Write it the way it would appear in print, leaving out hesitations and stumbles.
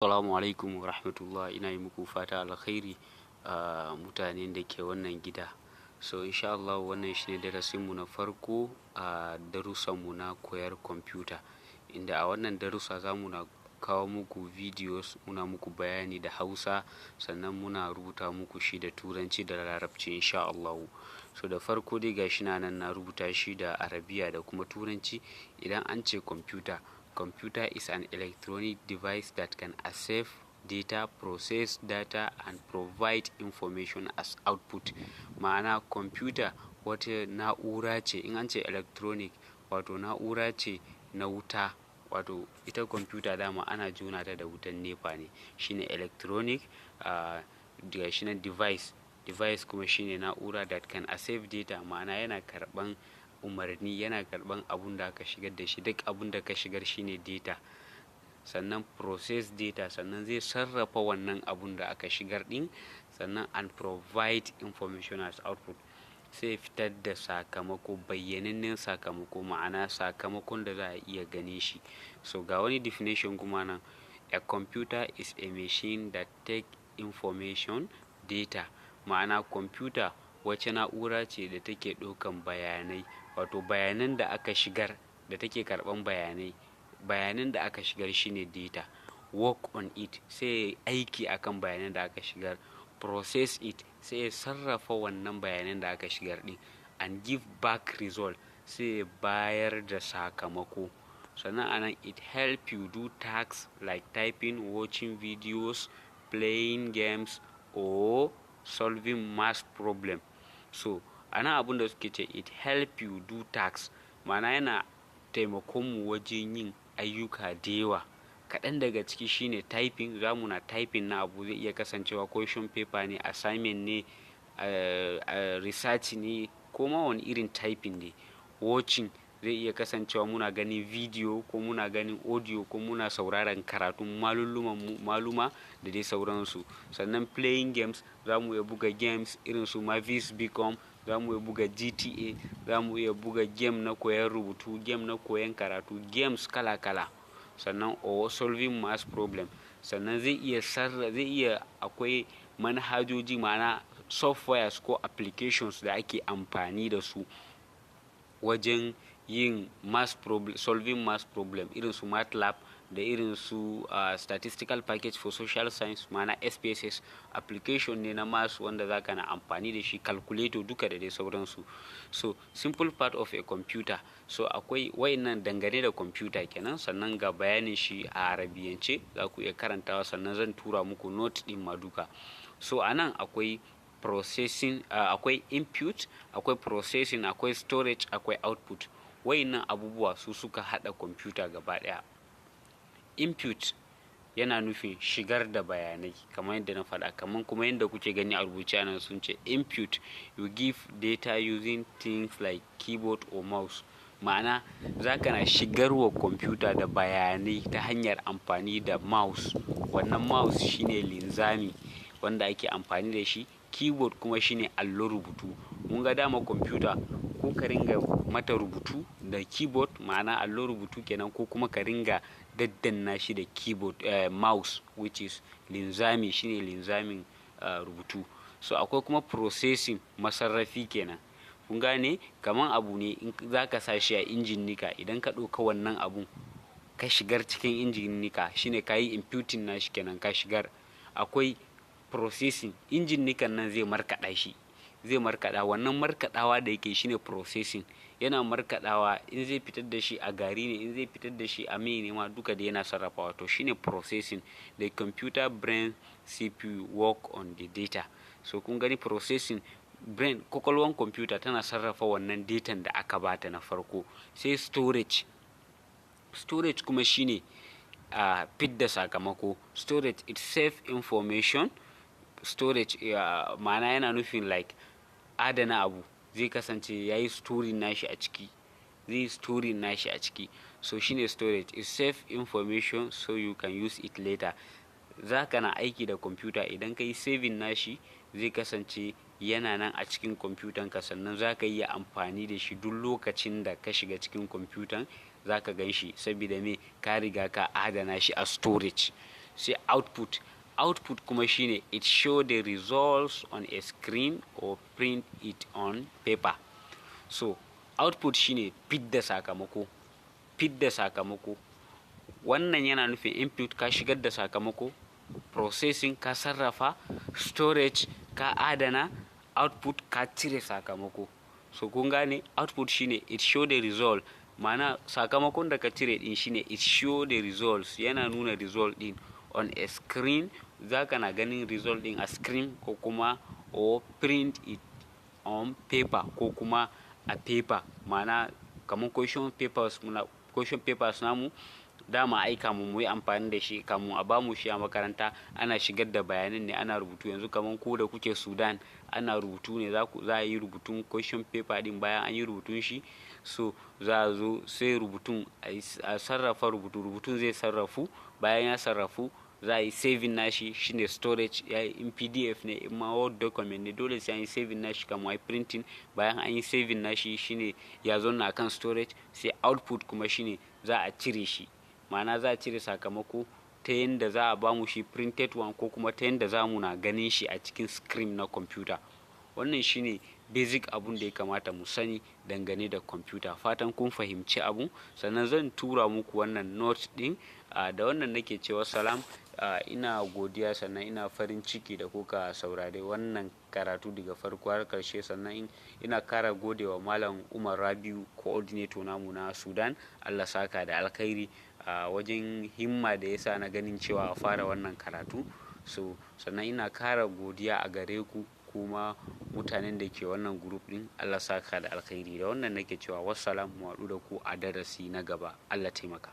Assalamu alaikum wa rahmatullah. Ina yi muku fata alkhairi a mutanen da ke wannan gida. So insha Allah wannan shine darasinmu na farko a darussanmu na koyar kwamfuta. Inda a wannan darussa za mu na kawo muku videos, muna muku bayani da Hausa, sannan muna rubuta muku shi da Turanci da Larabci insha Allahu. So da farko dai ga shi nan na rubuta shi da Arabiya da kuma Turanci. Idan an ce kwamfuta, computer is an electronic device that can access data, process data and provide information as output. Ma'ana, kwamfuta wata na'ura ce, in an ce electronic, wato na'ura ce na wuta, wato ita kwamfuta dama ana jona ta da wutan NEPA ne. Shine electronic, ga shi nan device, device kuma shine na'ura, that can access data, ma'ana yana karɓan umarni, yana karɓan abun da aka shigar da shi, duk abun da ka shigar shine data. Sannan process data, sannan zai sarrafa wannan abun da aka shigar ɗin, sannan and provide information as output, sai fitar da sakamako, bayyanannen sakamako, ma'ana sakamakon da za a iya ganin shi. So ga wani definition kuma nan: a computer is a machine that take information, data, ma'ana kwamfuta wace na'ura ce da take ɗaukan bayanai, wato bayanan da aka shigar, da take karɓan bayanai, bayanan da aka shigar shine data, work on it, sai aiki akan bayanan da aka shigar, process it, sai ya sarrafa wannan bayanan da aka shigar ɗin, and give back result, sai ya bayar da sakamako. Sannan anan it help you do tasks like typing, watching videos, playing games or solving math problem. So anan abun da suke ce, it help you do tasks, ma'ana yana taimakon mu wajen yin ayyuka da yawa. Kaɗan daga ciki shine typing, za mu na typing na abu, zai iya kasancewa question paper ne, assignment ne, research ne, ko ma wani irin typing ne. Watching, zai iya kasancewa muna ganin video ko muna ganin audio ko muna sauraron karatun maluma da dai sauransu. Sannan playing games, za mu iya buga games irin su Mavis Beacon, za mu iya buga GTA, za mu iya buga game na koyon rubutu, game na koyon karatu, games kala kala. Sannan or solving math problem, sannan zai iya sarra zai iya akwai manhajoji, ma'ana softwares ko applications da ake amfani da su wajen yin math problem, solving math problem, irin su MATLAB da irin su Statistical Package for Social Science, ma'ana SPSS, application ne na maths wanda za ka na amfani da shi, calculator duka da dai sauransu. So simple part of a computer. So akwai wayannan dangane da computer kenan. Sannan ga bayanin shi a Arabiyance, za ku iya karantawa, sannan zan tura muku note din ma duka. So anan akwai processing, akwai input, akwai processing, akwai storage, akwai output. Wayannan abubuwa su suka hada computer gaba daya. Input yana nufin shigar da bayanai, kamar yadda na faɗa, kamar kuma yadda kuke gani a rubuce nan, sun ce input, you give data using things like keyboard or mouse, ma'ana za ka na shigarwa kwamfuta da bayanai ta hanyar amfani da mouse. Wannan mouse shine linzami wanda ake amfani da shi, keyboard kuma shine allon rubutu. Mun ga dama kwamfuta, ko ka ringa mata rubutu da keyboard, ma'ana allon rubutu kenan, ko kuma ka ringa daddanna shi da keyboard, mouse, which is linzami, shine linzamin rubutu. So akwai kuma processing, masarrafi kenan. Kun gane, kaman abu ne in za ka sa shi a injin nika, idan ka ɗauka wannan abun ka shigar cikin injin nika, shine ka yi inputting nashi kenan, ka shigar. Akwai processing, injin nikan nan zai markaɗa shi, zai markaɗa. Wannan markaɗawa da yake shine processing. Yana markaɗawa, in zai fitar da shi a gari ne, in zai fitar da shi a mai ne ma, duka da yana sarrafawa. To shine processing. The computer brain, CPU, work on the data. So kun gani, processing, brain, kwakwalwan computer tana sarrafa wannan datan da aka bata na farko. Sai storage. Storage kuma shine a fidda sakamako. Storage, it save information. Storage ma'ana yana nufin like adana abu, zai kasance ya yi storing nashi a ciki, zai yi storing nashi a ciki. So shine storage, it save information so you can use it later. Za ka na aiki da kwamfuta, idan ka yi saving nashi, zai kasance yana nan a cikin kwamfutan ka, sannan za ka iya amfani da shi duk lokacin da ka shiga cikin kwamfutan, za ka gan shi, saboda me? Ka riga ka adana shi a storage. Sai output. Output kuma shine it show the results on a screen or print it on paper. So output shine fidda sakamako, fidda sakamako. Wannan yana nufin input ka shigar da sakamako, processing ka sarrafa, storage ka adana, output ka cire sakamako. So kun gane, output shine it show the result, ma'ana sakamakon da ka cire din shine it show the results, yana nuna result din on a screen, zaka na ganin result din a screen, ko kuma or print it on paper, ko kuma a paper. Ma'ana kamar question papers, muna question papers namu dama ai kamun mu yi amfani da shi, kamun a bamu shi a makaranta, ana shigar da bayanan ne, ana rubutu. Yanzu kamar ku da kuke Sudan, ana rubutu ne, za a yi rubutun question paper din. Bayan an yi rubutun shi, so za a zo sai rubutun a sarrafa rubutu, rubutun zai sarrafu. Bayan ya sarrafu, za a yi saving nashi, shine storage. Ya in PDF ne, in ma Word document ne, dole sai an yi saving nashi kamun a yi printing. Bayan an yi saving nashi, shine ya zauna akan storage. Sai output kuma shine za a cire shi, ma'ana za a cire sakamako ta yadda za a bamu shi printed one, ko kuma ta yadda za mu na ganin shi a cikin screen na computer. Wannan shine basic abun da ya kamata mu sani dangane da computer. Fatan kun fahimci abu. Sannan zan tura muku wannan note din. Da wannan nake cewa salam. Ina godiya, sannan ina farin ciki da kuka saurare wannan karatu daga farko har karshe. Sannan ina kara godewa Malam Umar Rabiu, coordinator namu na Sudan. Allah saka da alkhairi a wajen himma da yasa na ganin cewa a fara wannan karatu. So sannan ina kara godiya a gare ku kuma mutanen da ke wannan group din. Allah saka da alkhairi. Da wannan nake cewa wassalam, mu haɗu da ku a darasi na gaba. Allah taimaka.